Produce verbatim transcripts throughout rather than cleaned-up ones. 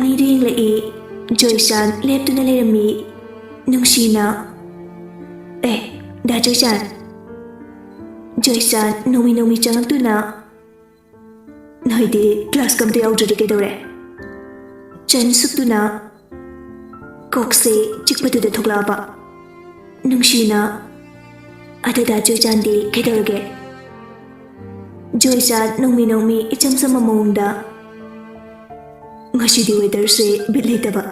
ꯑꯅꯤꯗꯨ ꯌꯦꯡꯂꯛꯏ꯫ ꯖꯣꯏꯆꯥꯟ ꯂꯦꯞꯇꯨꯅ ꯂꯩꯔꯝꯃꯤ꯫ ꯅꯨꯡꯁꯤꯅ, "ꯑꯦ, ꯗꯥ ꯖꯣꯏꯆꯥꯟ!" ꯖꯣꯏꯆꯥꯟ ꯅꯣꯡꯃꯤ ꯅꯣꯡꯃꯤ ꯆꯪꯂꯛꯇꯨꯅ, "ꯅꯣꯏꯗꯤ ꯀ꯭ꯂꯥꯁꯀ ꯑꯝꯇ ꯌꯥꯎꯗ꯭ꯔꯗꯤ ꯀꯩꯗꯧꯔꯦ?" ꯆꯟ ꯁꯨꯛꯇꯨꯅ ꯀꯣꯛꯁꯦ ꯆꯤꯛꯄꯗꯨꯗ ꯊꯣꯛꯂꯛꯑꯕ꯫ ꯅꯨꯡꯁꯤꯅ, "ꯑꯗꯨꯗ ꯖꯣꯏꯆꯥꯟꯗꯤ ꯀꯩꯗꯧꯔꯒꯦ?" ꯖꯣꯏꯆꯥꯟ ꯅꯣꯡꯃꯤ ꯅꯣꯡꯃꯤ ꯏꯆꯝ ꯆꯝꯕ ꯃꯑꯣꯡꯗ, "ꯉꯁꯤꯗꯤ ꯋꯦꯗꯔꯁꯦ ꯕꯤꯠ ꯂꯩꯇꯕ"꯫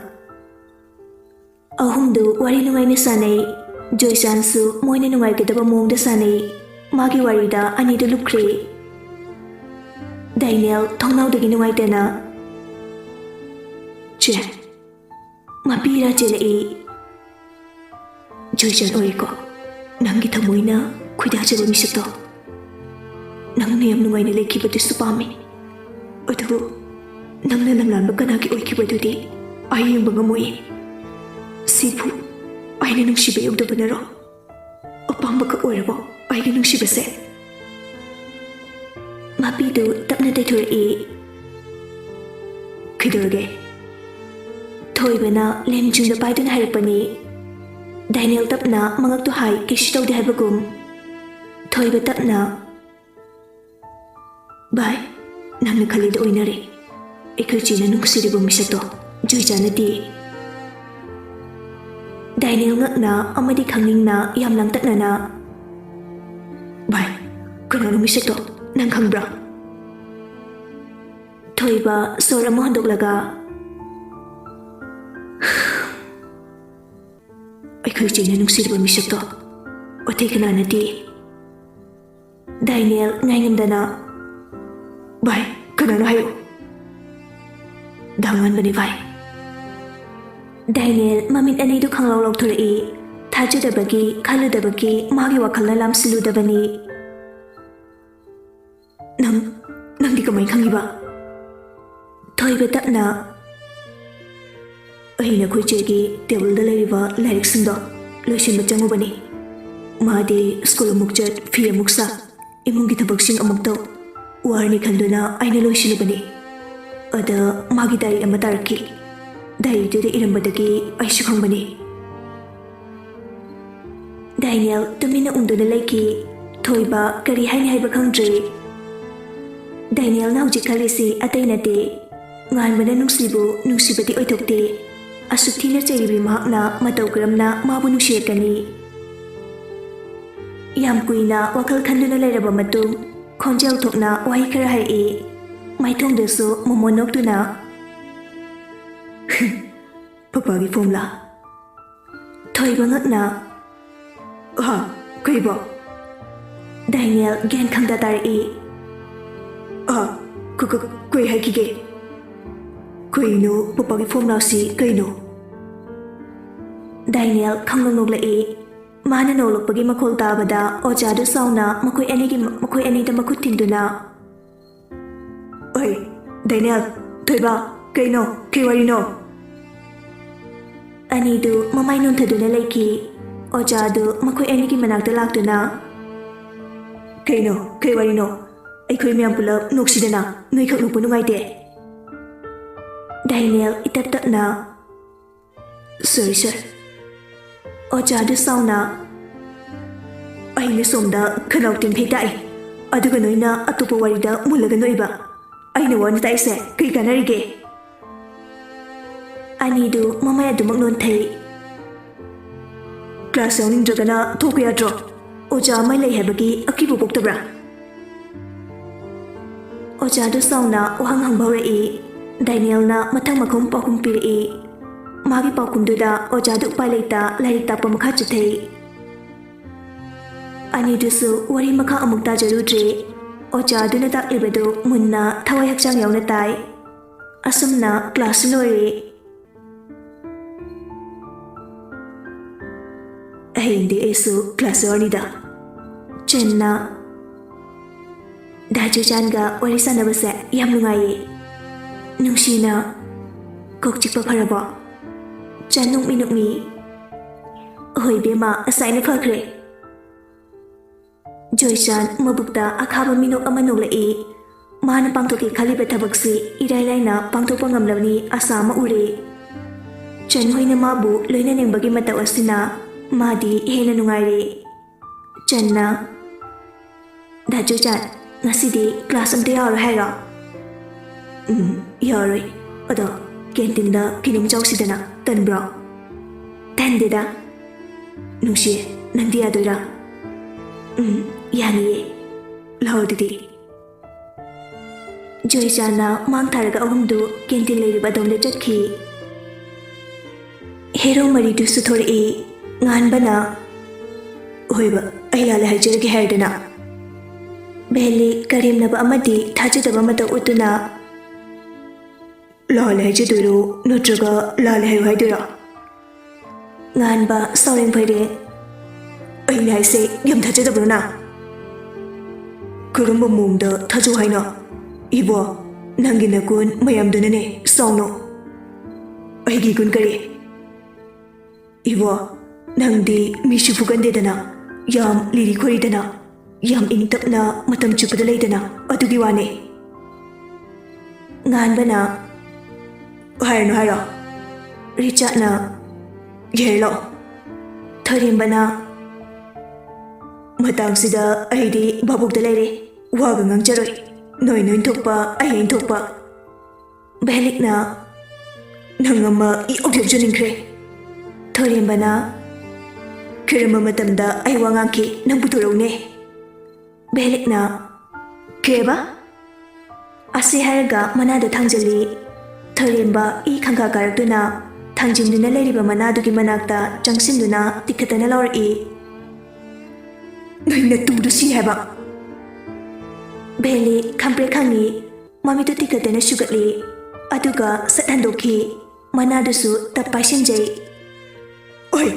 ꯑꯍꯨꯝꯗꯨ ꯋꯥꯔꯤ ꯅꯨꯡꯉꯥꯏꯅ ꯁꯥꯟꯅꯩ꯫ ꯖꯣꯏꯆꯥꯟꯁꯨ ꯃꯣꯏꯅ ꯅꯨꯡꯉꯥꯏꯒꯗꯕ ꯃꯑꯣꯡꯗ ꯁꯥꯟꯅꯩ꯫ ꯃꯥꯒꯤ ꯋꯥꯔꯤꯗ ꯑꯅꯤꯗꯨ ꯂꯨꯞꯈ꯭ꯔꯦ꯫ ꯗꯥꯏꯅꯦꯜ ꯊꯣꯡꯅꯥꯎꯗꯒꯤ ꯅꯨꯡꯉꯥꯏꯇꯅ, "ꯆꯦ, ꯃꯄꯤꯔꯥ ꯆꯦꯜꯂꯛꯏ"꯫ "ꯖꯣꯏꯆꯥꯟ ꯑꯣꯏꯔꯦꯀꯣ ꯅꯪꯒꯤ ꯊꯃꯣꯏꯅ ꯈꯣꯏꯗꯥꯖꯕ ꯃꯤꯁꯛꯇꯣ꯫ ꯅꯪꯅ ꯌꯥꯝ ꯅꯨꯡꯉꯥꯏꯅ ꯂꯩꯈꯤꯕꯗꯨꯁꯨ ꯄꯥꯝꯃꯤ꯫ ꯑꯗꯨꯕꯨ ꯅꯪꯅ ꯂꯝꯂꯥꯟꯕ ꯀꯅꯥꯒꯤ ꯑꯣꯏꯈꯤꯕꯗꯨꯗꯤ ꯑꯩ ꯌꯦꯡꯕ ꯉꯝꯃꯣꯏꯌꯦ꯫ ꯁꯤꯕꯨ ꯑꯩꯅ ꯅꯨꯡꯁꯤꯕ ꯌꯧꯗꯕꯅꯔꯣ? ꯑꯄꯥꯝꯕꯈꯛ ꯑꯣꯏꯔꯕꯣ ꯑꯩꯒꯤ ꯅꯨꯡꯁꯤꯕꯁꯦ?" ꯃꯄꯤꯗꯨ ꯇꯞꯅ ꯇꯩꯊꯣꯔꯛꯏ꯫ "ꯀꯩꯗꯧꯔꯒꯦ?" ꯊꯣꯏꯕꯅ ꯂꯦꯝꯖꯨꯝꯗ ꯄꯥꯏꯗꯨꯅ ꯍꯥꯏꯔꯛꯄꯅꯤ꯫ ꯗꯥꯏꯅꯦꯜ ꯇꯞꯅ ꯃꯉꯛꯇꯨ ꯍꯥꯏ, ꯀꯩꯁꯨ ꯇꯧꯗꯦ ꯍꯥꯏꯕꯒꯨꯝ꯫ ꯊꯣꯏꯕ ꯇꯞꯅ, "ꯚꯥꯏ, ꯅꯪꯅ ꯈꯜꯂꯤꯗꯣ ꯑꯣꯏꯅꯔꯦ꯫ ꯑꯩꯈꯣꯏ ꯆꯦꯅ ꯅꯨꯡꯁꯤꯔꯤꯕ ꯃꯤꯁꯛꯇꯣ ꯖꯣꯏꯆꯥꯟ ꯅꯠꯇꯦ"꯫ ꯗꯥꯏꯅꯦꯜ ꯉꯛꯅ ꯑꯃꯗꯤ ꯈꯪꯅꯤꯡꯅ ꯌꯥꯝ ꯂꯥꯡꯇꯛꯅꯅ, "ꯚꯥꯏ, ꯀꯅꯥꯅꯣ ꯃꯤꯁꯛꯇꯣ? ꯅꯪ ꯈꯪꯕ꯭ꯔꯥ?" ꯊꯣꯏꯕ ꯁꯣꯔ ꯑꯃ ꯍꯣꯟꯗꯣꯛꯂꯒ, "ꯑꯩꯈꯣꯏ ꯆꯦꯅ ꯅꯨꯡꯁꯤꯔꯤꯕ ꯃꯤꯁꯛꯇꯣ ꯑꯇꯩ ꯀꯅꯥ ꯅꯠꯇꯦ"꯫ ꯗꯥꯏꯅꯦꯜ ꯉꯥꯏꯉꯝꯗꯅ, "ꯚꯥꯏ, ꯀꯅꯥꯅꯣ ꯍꯥꯏꯌꯨ"꯫ "ꯗꯥꯉꯥꯟꯕꯅꯤ ꯚꯥꯏ"꯫ ꯗꯥꯏꯅꯦꯜ ꯃꯃꯤꯠ ꯑꯅꯤꯗꯨ ꯈꯪꯂꯥꯎ ꯂꯥꯎꯊꯣꯔꯛꯏ꯫ ꯊꯥꯖꯗꯕꯒꯤ, ꯈꯜꯂꯨꯗꯕꯒꯤ ꯃꯥꯒꯤ ꯋꯥꯈꯜꯅ ꯂꯥꯝꯁꯤꯜꯂꯨꯗꯕꯅꯤ꯫ "ꯅꯪ, ꯅꯪꯗꯤ ꯀꯃꯥꯏ ꯈꯪꯉꯤꯕ?" ꯊꯣꯏꯕ ꯇꯞꯅ, "ꯑꯩ ꯅꯈꯣꯏ ꯆꯦꯒꯤ ꯇꯦꯕꯜꯗ ꯂꯩꯔꯤꯕ ꯂꯥꯏꯔꯤꯛꯁꯤꯡꯗꯣ ꯂꯣꯏꯁꯤꯟꯕ ꯆꯪꯉꯨꯕꯅꯤ꯫ ꯃꯥꯗꯤ ꯁ꯭ꯀꯨꯜ ꯑꯃꯨꯛ ꯆꯠ, ꯐꯤ ꯑꯃꯨꯛ ꯁꯥ, ꯏꯃꯨꯡꯒꯤ ꯊꯕꯛꯁꯤꯡ ꯑꯃꯨꯛ ꯇꯧ꯫ ꯋꯥꯔꯅꯤ ꯈꯟꯗꯨꯅ ꯑꯩꯅ ꯂꯣꯏꯁꯤꯜꯂꯨꯕꯅꯤ"꯫ ꯑꯗ ꯃꯥꯒꯤ ꯗꯥꯏꯔꯤ ꯑꯃ ꯇꯥꯔꯛꯈꯤ꯫ ꯗꯥꯏꯔꯤꯗꯨꯗ ꯏꯔꯝꯕꯗꯒꯤ ꯑꯩꯁꯨ ꯈꯪꯕꯅꯤ꯫ ꯗꯥꯏꯅꯦꯜ ꯇꯨꯃꯤꯟꯅ ꯎꯪꯗꯨꯅ ꯂꯩꯈꯤ꯫ ꯊꯣꯏꯕ ꯀꯔꯤ ꯍꯥꯏꯅꯤ ꯍꯥꯏꯕ ꯈꯪꯗ꯭ꯔꯦ꯫ ꯗꯥꯏꯅꯦꯜꯅ ꯍꯧꯖꯤꯛ ꯈꯜꯂꯤꯁꯤ ꯑꯇꯩ ꯅꯠꯇꯦ꯫ ꯉꯥꯟꯕꯅ ꯅꯨꯡꯁꯤꯕꯨ ꯅꯨꯡꯁꯤꯕꯗꯤ ꯑꯣꯏꯊꯣꯛꯇꯦ꯫ ꯑꯁꯨꯛ ꯊꯤꯅ ꯆꯩꯔꯤꯕꯤ ꯃꯍꯥꯛꯅ ꯃꯇꯧ ꯀꯔꯝꯅ ꯃꯥꯕꯨ ꯅꯨꯡꯁꯤꯔꯛꯀꯅꯤ? ꯌꯥꯝ ꯀꯨꯏꯅ ꯋꯥꯈꯜ ꯈꯟꯗꯨꯅ ꯂꯩꯔꯕ ꯃꯇꯨꯡ, ꯈꯣꯟꯖꯦꯜ ꯊꯣꯛꯅ ꯋꯥꯍꯩ ꯈꯔ ꯍꯥꯏꯔꯛꯏ꯫ ꯃꯥꯏꯊꯣꯡꯗꯁꯨ ꯃꯣꯃꯣꯟ ꯅꯣꯛꯇꯨꯅ, "ꯄꯄꯥꯒꯤ ꯐꯣꯝꯂꯥ?" ꯊꯣꯏꯕ ꯉꯛꯅ, "ꯍꯥ? ꯀꯩꯕꯣ?" ꯗꯥꯏꯅꯦꯜ ꯒ꯭ꯌꯥꯟ ꯈꯪꯗ ꯇꯥꯔꯛꯏ꯫ "ꯑ, ꯀ-, ꯀ-, ꯀꯩ ꯍꯥꯏꯈꯤꯒꯦ? ꯀꯩꯅꯣ ꯄꯄꯥꯒꯤ ꯐꯣꯝꯂꯥꯁꯤ ꯀꯩꯅꯣ?" ꯗꯥꯏꯅꯦꯜ ꯈꯪꯅꯣꯛ ꯅꯣꯛꯂꯛꯏ꯫ ꯃꯥꯅ ꯅꯣꯛꯂꯛꯄꯒꯤ ꯃꯈꯣꯜ ꯇꯥꯕꯗ ꯑꯣꯖꯥꯗꯨ ꯁꯥꯎꯅ ꯃꯈꯣꯏ ꯑꯅꯤꯒꯤ, ꯃꯈꯣꯏ ꯑꯅꯤꯗ ꯃꯈꯨꯠ ꯊꯤꯟꯗꯨꯅ, "ꯑꯣꯏ, ꯗꯥꯏꯅꯦꯜ, ꯊꯣꯏꯕ, ꯀꯩꯅꯣ? ꯀꯩ ꯋꯥꯔꯤꯅꯣ?" ꯑꯅꯤꯗꯨ ꯃꯃꯥꯏ ꯅꯣꯟꯊꯗꯨꯅ ꯂꯩꯈꯤ꯫ ꯑꯣꯖꯥꯗꯨ ꯃꯈꯣꯏ ꯑꯅꯤꯒꯤ ꯃꯅꯥꯛꯇ ꯂꯥꯛꯇꯨꯅ, "ꯀꯩꯅꯣ? ꯀꯩ ꯋꯥꯔꯤꯅꯣ? ꯑꯩꯈꯣꯏ ꯃꯌꯥꯝ ꯄꯨꯂꯞ ꯅꯣꯛꯁꯤꯗꯅ, ꯅꯣꯏꯈꯛ ꯅꯣꯛꯄ ꯅꯨꯡꯉꯥꯏꯇꯦ꯫" ꯗꯥꯏꯅꯦꯜ ꯏꯇꯞ ꯇꯞꯅ, "ꯁꯣꯔꯤ, ꯁꯣꯔꯤ꯫" ꯑꯣꯖꯥꯗꯨ ꯁꯥꯎꯅ, "ꯑꯩꯅ ꯁꯣꯝꯗ ꯈꯅꯥꯎ ꯇꯦꯡꯊꯩ ꯇꯥꯛꯏ, ꯑꯗꯨꯒ ꯅꯣꯏꯅ ꯑꯇꯣꯞꯄ ꯋꯥꯔꯤꯗ ꯃꯨꯜꯂꯒ ꯅꯣꯛꯏꯕ꯫ ꯑꯩꯅ ꯋꯥꯅ ꯇꯥꯛꯏꯁꯦ ꯀꯩ ꯀꯥꯟꯅꯔꯤꯒꯦ?" ꯑꯅꯤꯗꯨ ꯃꯃꯥꯏ ꯑꯗꯨꯃꯛ ꯅꯣꯟꯊꯩ꯫ "ꯀ꯭ꯂꯥꯁ ꯌꯥꯎꯅꯤꯡꯗ꯭ꯔꯒꯅ ꯊꯣꯛꯄ ꯌꯥꯗ꯭ꯔꯣ? ꯑꯣꯖꯥ ꯑꯃ ꯂꯩ ꯍꯥꯏꯕꯒꯤ ꯑꯀꯤꯕ ꯄꯣꯛꯇꯕ꯭ꯔꯥ?" ꯑꯣꯖꯥꯗꯨ ꯁꯥꯎꯅ ꯋꯥꯍꯪ ꯍꯪꯕ ꯍꯧꯔꯛꯏ꯫ ꯗꯥꯏꯅꯦꯜꯅ ꯃꯊꯪ ꯃꯈꯨꯝ ꯄꯥꯎꯈꯨꯝ ꯄꯤꯔꯛꯏ꯫ ꯃꯥꯒꯤ ꯄꯥꯎꯈꯨꯝꯗꯨꯗ ꯑꯣꯖꯥꯗꯨ ꯎꯄꯥꯏ ꯂꯩꯇ ꯂꯥꯏꯔꯤꯛ ꯇꯥꯛꯄ ꯃꯈꯥ ꯆꯠꯊꯩ꯫ ꯑꯅꯤꯗꯨꯁꯨ ꯋꯥꯔꯤ ꯃꯈꯥ ꯑꯃꯨꯛ ꯇꯥꯖꯔꯨꯗ꯭ꯔꯦ꯫ ꯑꯣꯖꯥꯗꯨꯅ ꯇꯥꯛꯂꯤꯕꯗꯨ ꯃꯨꯟꯅ ꯊꯋꯥꯏ ꯍꯛꯆꯥꯡ ꯌꯥꯎꯅ ꯇꯥꯏ꯫ ꯑꯁꯨꯝꯅ ꯀ꯭ꯂꯥꯁꯁꯨ ꯂꯣꯏꯔꯦ꯫ "ꯍꯌꯦꯡꯗꯤ ꯑꯩꯁꯨ ꯀ꯭ꯂꯥꯁ ꯌꯥꯎꯔꯅꯤꯗ꯫" ꯆꯟꯅ, "ꯗꯥ ꯖꯣꯏꯆꯥꯟꯒ ꯋꯥꯔꯤ ꯁꯥꯟꯅꯕꯁꯦ ꯌꯥꯝ ꯅꯨꯡꯉꯥꯏꯌꯦ꯫ ꯅꯨꯡꯁꯤꯅ ꯀꯣꯛ ꯆꯤꯛꯄ ꯐꯔꯕꯣ?" ꯆꯟ ꯅꯣꯛꯃꯤ ꯅꯣꯛꯃꯤ, "ꯍꯣꯏ ꯏꯕꯦꯝꯃ, ꯉꯁꯥꯏꯅ ꯐꯈ꯭ꯔꯦ꯫" ꯖꯣꯏꯆꯥꯟ ꯃꯕꯨꯛꯇ ꯑꯈꯥꯕ ꯃꯤꯅꯣꯛ ꯑꯃ ꯅꯣꯛꯂꯛꯏ꯫ ꯃꯥꯅ ꯄꯥꯡꯊꯣꯛꯀꯦ ꯈꯜꯂꯤꯕ ꯊꯕꯛꯁꯤ ꯏꯔꯥꯏ ꯂꯥꯏꯅ ꯄꯥꯡꯊꯣꯛꯄ ꯉꯝꯂꯕꯅꯤ ꯑꯁꯥ ꯑꯃ ꯎꯔꯦ꯫ ꯆꯟ ꯍꯣꯏꯅ ꯃꯥꯕꯨ ꯂꯣꯏꯅꯅꯤꯡꯕꯒꯤ ꯃꯇꯧ ꯑꯁꯤꯅ ꯃꯥꯗꯤ ꯍꯦꯟꯅ ꯅꯨꯡꯉꯥꯏꯔꯦ꯫ ꯆꯟꯅ, "ꯗꯥ ꯆꯨꯏꯆꯥꯟ, ꯉꯁꯤꯗꯤ ꯀ꯭ꯂꯥꯁ ꯑꯝꯇ ꯌꯥꯎꯔꯣꯏ ꯍꯥꯏꯔꯣ?" "ꯎꯝ, ꯌꯥꯎꯔꯣꯏ꯫ ꯑꯗꯣ ꯀꯦꯟꯇꯤꯟꯗ ꯀꯩꯅꯣꯝ ꯆꯥꯎꯁꯤꯗꯅ, ꯇꯟꯕ꯭ꯔꯣ?" "ꯇꯟꯗꯦꯗ꯫ ꯅꯨꯡꯁꯤ, ꯅꯪꯗꯤ ꯌꯥꯗꯣꯏꯔꯥ?" "ꯎꯝ, ꯌꯥꯅꯤꯌꯦ꯫ ꯂꯥꯛꯑꯣ ꯑꯗꯨꯗꯤ꯫" ꯖꯣꯏꯆꯥꯟꯅ ꯃꯥꯡ ꯊꯥꯔꯒ ꯑꯍꯨꯝꯗꯨ ꯀꯦꯟꯇꯤꯟ ꯂꯩꯔꯤꯕ ꯑꯗꯣꯝꯗ ꯆꯠꯈꯤ꯫ ꯍꯦꯔꯣ ꯃꯔꯤꯗꯨꯁꯨ ꯊꯣꯔꯛꯏ꯫ ꯉꯥꯟꯕꯅ, "ꯍꯣꯏꯕ, ꯑꯩ ꯂꯥꯜꯂꯦ ꯍꯥꯏꯖꯔꯒꯦ ꯍꯥꯏꯔꯗꯅ?" ꯕꯦꯂꯤ ꯀꯔꯦꯝꯅꯕ ꯑꯃꯗꯤ ꯊꯥꯖꯗꯕ ꯃꯇꯧ ꯎꯠꯇꯨꯅ, "ꯂꯥꯜꯂꯦ ꯍꯥꯏꯖꯗꯣꯏꯔꯣ, ꯅꯠꯇ꯭ꯔꯒ ꯂꯥꯜꯂꯦ ꯍꯥꯏꯌꯨ ꯍꯥꯏꯗꯣꯏꯔꯣ?" ꯉꯥꯟꯕ ꯁꯥꯎꯔꯦꯡ ꯐꯩꯔꯦꯡ, "ꯑꯩꯅ ꯍꯥꯏꯁꯦ ꯌꯥꯝ ꯊꯥꯖꯗꯕ꯭ꯔꯣ ꯅꯪ? ꯀꯔꯝꯕ ꯃꯑꯣꯡꯗ ꯊꯥꯖꯧ ꯍꯥꯏꯅꯣ? ꯏꯕꯣ, ꯅꯪꯒꯤ ꯅꯒꯨꯟ ꯃꯌꯥꯝꯗꯨꯅꯅꯦ, ꯁꯥꯎꯅꯣ꯫ ꯑꯩꯒꯤ ꯒꯨꯟ ꯀꯔꯤ? ꯏꯕꯣ, ꯅꯪꯗꯤ ꯃꯤꯁꯨ ꯐꯨꯒꯟꯗꯦꯗꯅ, ꯌꯥꯝ ꯂꯤꯔꯤ ꯈꯣꯏꯔꯤꯗꯅ, ꯌꯥꯝ ꯏꯪ ꯇꯞꯅ ꯃꯇꯝ ꯆꯨꯞꯄꯗ ꯂꯩꯗꯅ, ꯑꯗꯨꯒꯤ ꯋꯥꯅꯦ꯫" ꯉꯥꯟꯕꯅ, "ꯍꯥꯏꯔꯅꯨ ꯍꯥꯏꯔꯣ?" ꯔꯤꯆꯥꯔꯗꯅ, "ꯌꯦꯔꯂꯣ꯫" ꯊꯣꯏꯔꯦꯝꯕꯅ, "ꯃꯇꯥꯡꯁꯤꯗ ꯑꯩꯗꯤ ꯚꯥꯕꯨꯛꯇ ꯂꯩꯔꯦ, ꯋꯥꯒ ꯉꯥꯡꯖꯔꯣꯏ꯫ ꯅꯣꯏ ꯅꯣꯏ ꯊꯣꯛꯄ, ꯑꯩ ꯑꯩ ꯊꯣꯛꯄ꯫" ꯕꯦꯂꯤꯛꯅ, "ꯅꯪ ꯑꯃ ꯏꯌꯣꯛ ꯌꯣꯛꯆꯅꯤꯡꯈ꯭ꯔꯦ꯫" ꯊꯣꯏꯔꯦꯝꯕꯅ, "ꯀꯔꯝꯕ ꯃꯇꯝꯗ ꯑꯩ ꯋꯥ ꯉꯥꯡꯈꯤ, ꯅꯪ ꯄꯨꯊꯣꯔꯛꯎꯅꯦ?" ꯕꯦꯂꯤꯛꯅ, "ꯀꯩꯕ?" ꯑꯁꯤ ꯍꯥꯏꯔꯒ ꯃꯅꯥꯗꯨ ꯊꯥꯡꯖꯜꯂꯤ꯫ ꯊꯣꯏꯔꯦꯝꯕ ꯏ ꯈꯪꯀꯥ ꯀꯥꯔꯛꯇꯨꯅ ꯊꯥꯡꯖꯤꯟꯗꯨꯅ ꯂꯩꯔꯤꯕ ꯃꯅꯥꯗꯨꯒꯤ ꯃꯅꯥꯛꯇ ꯆꯪꯁꯤꯟꯗꯨꯅ ꯇꯤꯛꯈꯠꯇꯅ ꯂꯥꯎꯔꯛꯏ, "ꯅꯣꯏ ꯅꯇꯨꯗꯨ ꯁꯤ ꯍꯥꯏꯕ!" ꯕꯦꯂꯤ ꯈꯪꯄ꯭ꯔꯦꯛ ꯈꯪꯉꯤ꯫ ꯃꯃꯤꯠꯇꯨ ꯇꯤꯛꯈꯠꯇꯅ ꯁꯨꯒꯠꯂꯤ꯫ ꯑꯗꯨꯒ ꯁꯠ ꯍꯟꯗꯣꯛꯈꯤ꯫ ꯃꯅꯥꯗꯨꯁꯨ ꯇꯞ ꯄꯥꯏꯁꯤꯟꯖꯩ꯫ "ꯑꯣꯏ,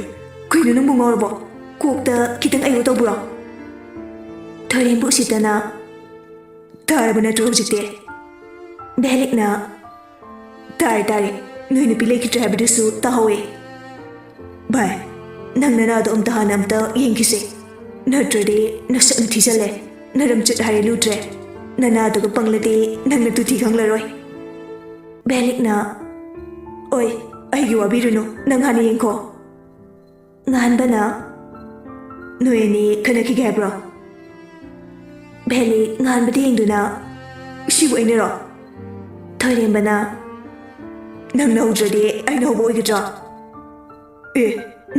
ꯀꯩꯅꯣ ꯅꯪꯕꯨ ꯉꯥꯎꯔꯕꯣ? ꯀꯣꯛꯇ ꯈꯤꯇꯪ ꯑꯌꯨ ꯇꯧꯕ꯭ꯔꯣ?" ꯊꯣꯏꯔꯦꯝꯕꯨ ꯎꯁꯤꯠꯇꯅ, "ꯇꯥꯔꯕ ꯅꯠꯇ꯭ꯔꯣ ꯍꯧꯖꯤꯛꯇꯤ?" ꯕꯦꯂꯤꯛꯅ, "ꯇꯥꯔꯦ, ꯇꯥꯔꯦ꯫ ꯅꯣꯏ ꯅꯨꯄꯤ ꯂꯩꯈꯤꯗ꯭ꯔꯦ ꯍꯥꯏꯕꯗꯨꯁꯨ ꯇꯥꯍꯧꯋꯦ꯫ ꯚꯥꯏ, ꯅꯪ ꯅꯅꯥꯗꯣ ꯑꯝꯇ ꯍꯥꯟꯅ ꯑꯝꯇ ꯌꯦꯡꯈꯤꯁꯦ꯫ ꯅꯠꯇ꯭ꯔꯗꯤ ꯅꯁꯛꯅ ꯊꯤꯖꯜꯂꯦ, ꯅꯔꯝꯆꯠ ꯍꯥꯏꯔꯦ ꯂꯨꯗ꯭ꯔꯦ꯫" ꯅꯅꯥꯗꯨꯒ ꯄꯪꯂꯗꯤ ꯅꯪꯅ ꯇꯨꯊꯤ ꯈꯪꯂꯔꯣꯏ꯫ ꯕꯦꯂꯤꯛꯅ, "ꯑꯣꯏ, ꯑꯩꯒꯤ ꯋꯥꯕꯤꯔꯨꯅꯨ, ꯅꯪ ꯍꯥꯟꯅ ꯌꯦꯡꯈꯣ꯫" ꯉꯥꯟꯕꯅ, "ꯅꯣꯏ ꯑꯅꯤ ꯈꯟꯅꯈꯤꯒꯦ ꯍꯥꯏꯕ꯭ꯔꯣ?" ꯕꯦꯂꯤꯛ ꯉꯥꯟꯕꯗ ꯌꯦꯡꯗꯨꯅ, "ꯁꯤꯕꯨ ꯑꯩꯅꯔꯣ?" ꯊꯣꯏꯔꯦꯝꯕꯅ, "ꯅꯪꯅ ꯍꯧꯗ꯭ꯔꯗꯤ ꯑꯩꯅ ꯍꯧꯕ ꯑꯣꯏꯒꯗ꯭ꯔꯣ?" "ꯑꯦ,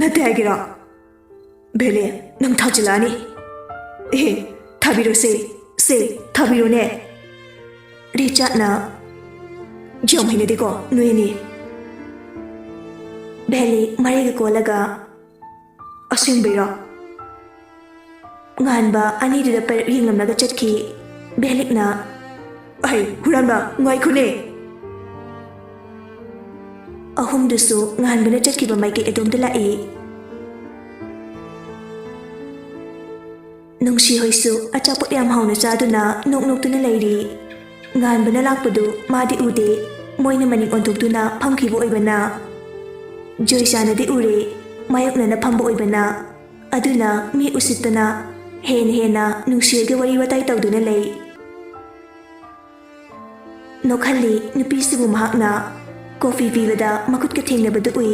ꯅꯠꯇꯦ ꯍꯥꯏꯒꯦꯔꯣ?" "ꯕꯦꯂꯤꯛ, ꯅꯪ ꯊꯥꯖꯤꯜꯂꯛꯑꯅꯤ꯫" "ꯑꯦ, ꯊꯥꯕꯤꯔꯣꯁꯦ, ꯁꯦ, ꯊꯥꯕꯤꯔꯣꯅꯦ꯫" ꯔꯤꯆꯥꯔꯗꯅ, "ꯌꯥꯝ ꯍꯩꯅꯗꯦꯀꯣ ꯅꯣꯏ ꯑꯅꯤ꯫" ꯕꯦꯂꯤꯛ ꯃꯔꯩꯒ ꯀꯣꯜꯂꯒ, "ꯑꯁꯦꯡꯕꯩꯔꯣ?" ꯉꯥꯟꯕ ꯑꯅꯤꯗꯨꯗ ꯄꯔꯦꯞ ꯌꯦꯡꯂꯝꯂꯒ ꯆꯠꯈꯤ꯫ ꯕꯦꯂꯤꯛꯅ, "ꯑꯩ ꯍꯨꯔꯥꯟꯕ, ꯉꯥꯏꯈꯣꯅꯦ!" ꯑꯍꯨꯝꯗꯨꯁꯨ ꯉꯥꯟꯕꯅ ꯆꯠꯈꯤꯕ ꯃꯥꯏꯀꯩ ꯑꯗꯣꯝꯗ ꯂꯥꯛꯏ꯫ ꯅꯨꯡꯁꯤ ꯍꯣꯏꯁꯨ ꯑꯆꯥꯄꯣꯠ ꯌꯥꯝ ꯍꯥꯎꯅ ꯆꯥꯗꯨꯅ ꯅꯣꯛ ꯅꯣꯛꯇꯨꯅ ꯂꯩꯔꯤ꯫ ꯉꯥꯟꯕꯅ ꯂꯥꯛꯄꯗꯨ ꯃꯥꯗꯤ ꯎꯗꯦ꯫ ꯃꯣꯏꯅ ꯃꯅꯤꯡ ꯑꯣꯟꯊꯣꯛꯇꯨꯅ ꯐꯝꯈꯤꯕ ꯑꯣꯏꯕꯅ꯫ ꯖꯣꯏꯁꯥꯅꯗꯤ ꯎꯔꯦ, ꯃꯥꯌꯣꯛꯅꯅ ꯐꯝꯕ ꯑꯣꯏꯕꯅ꯫ ꯑꯗꯨꯅ ꯃꯤ ꯎꯁꯤꯠꯇꯅ ꯍꯦꯟꯅ ꯍꯦꯟꯅ ꯅꯨꯡꯁꯤ ꯍꯣꯏꯒ ꯋꯥꯔꯤ ꯋꯥꯇꯥꯏ ꯇꯧꯗꯨꯅ ꯂꯩ꯫ ꯅꯣꯛꯍꯜꯂꯤ ꯅꯨꯄꯤꯁꯤꯕꯨ ꯃꯍꯥꯛꯅ꯫ ꯀꯣꯐꯤ ꯄꯤꯕꯗ ꯃꯈꯨꯠꯀ ꯊꯦꯡꯅꯕꯗꯨ ꯎꯏ꯫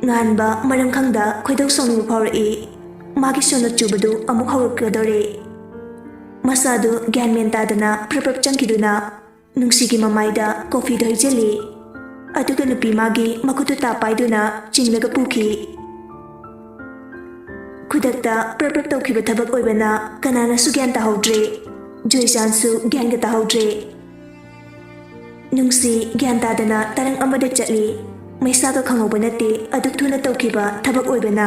ꯉꯥꯟꯕ ꯃꯔꯝ ꯈꯪꯗ ꯈꯣꯏꯗꯧ ꯁꯥꯎꯅꯤꯡꯕ ꯐꯥꯎꯔꯛꯏ꯫ ꯃꯥꯒꯤ ꯁꯣꯅꯣ ꯆꯨꯕꯗꯨ ꯑꯃꯨꯛ ꯍꯧꯔꯛꯀꯗꯧꯔꯦ꯫ ꯃꯁꯥꯗꯨ ꯒ꯭ꯌꯥꯟ ꯃꯦꯟ ꯇꯥꯗꯅ ꯄ꯭ꯔꯞ ꯄ꯭ꯔꯞ ꯆꯪꯈꯤꯗꯨꯅ ꯅꯨꯡꯁꯤꯒꯤ ꯃꯃꯥꯏꯗ ꯀꯣꯐꯤꯗꯨ ꯍꯩꯖꯤꯜꯂꯤ꯫ ꯑꯗꯨꯒ ꯅꯨꯄꯤ ꯃꯥꯒꯤ ꯃꯈꯨꯠꯇꯨ ꯇꯥ ꯄꯥꯏꯗꯨꯅ ꯆꯤꯡꯂꯒ ꯄꯨꯈꯤ꯫ ꯈꯨꯗꯛꯇ ꯄ꯭ꯔꯞ ꯄ꯭ꯔꯞ ꯇꯧꯈꯤꯕ ꯊꯕꯛ ꯑꯣꯏꯕꯅ ꯀꯅꯥꯅꯁꯨ ꯒ꯭ꯌꯥꯟ ꯇꯥꯍꯧꯗ꯭ꯔꯦ꯫ ꯖꯣꯏꯆꯥꯟꯁꯨ ꯒ꯭ꯌꯥꯟꯒ ꯇꯥꯍꯧꯗ꯭ꯔꯦ꯫ ꯅꯨꯡꯁꯤ ꯒ꯭ꯌꯥꯟ ꯇꯥꯗꯅ ꯇꯔꯪ ꯑꯃꯗ ꯆꯠꯂꯤ꯫ ꯃꯩꯁꯥꯒ ꯈꯪꯍꯧꯕ ꯅꯠꯇꯦ, ꯑꯗꯨꯛ ꯊꯨꯅ ꯇꯧꯈꯤꯕ ꯊꯕꯛ ꯑꯣꯏꯕꯅ꯫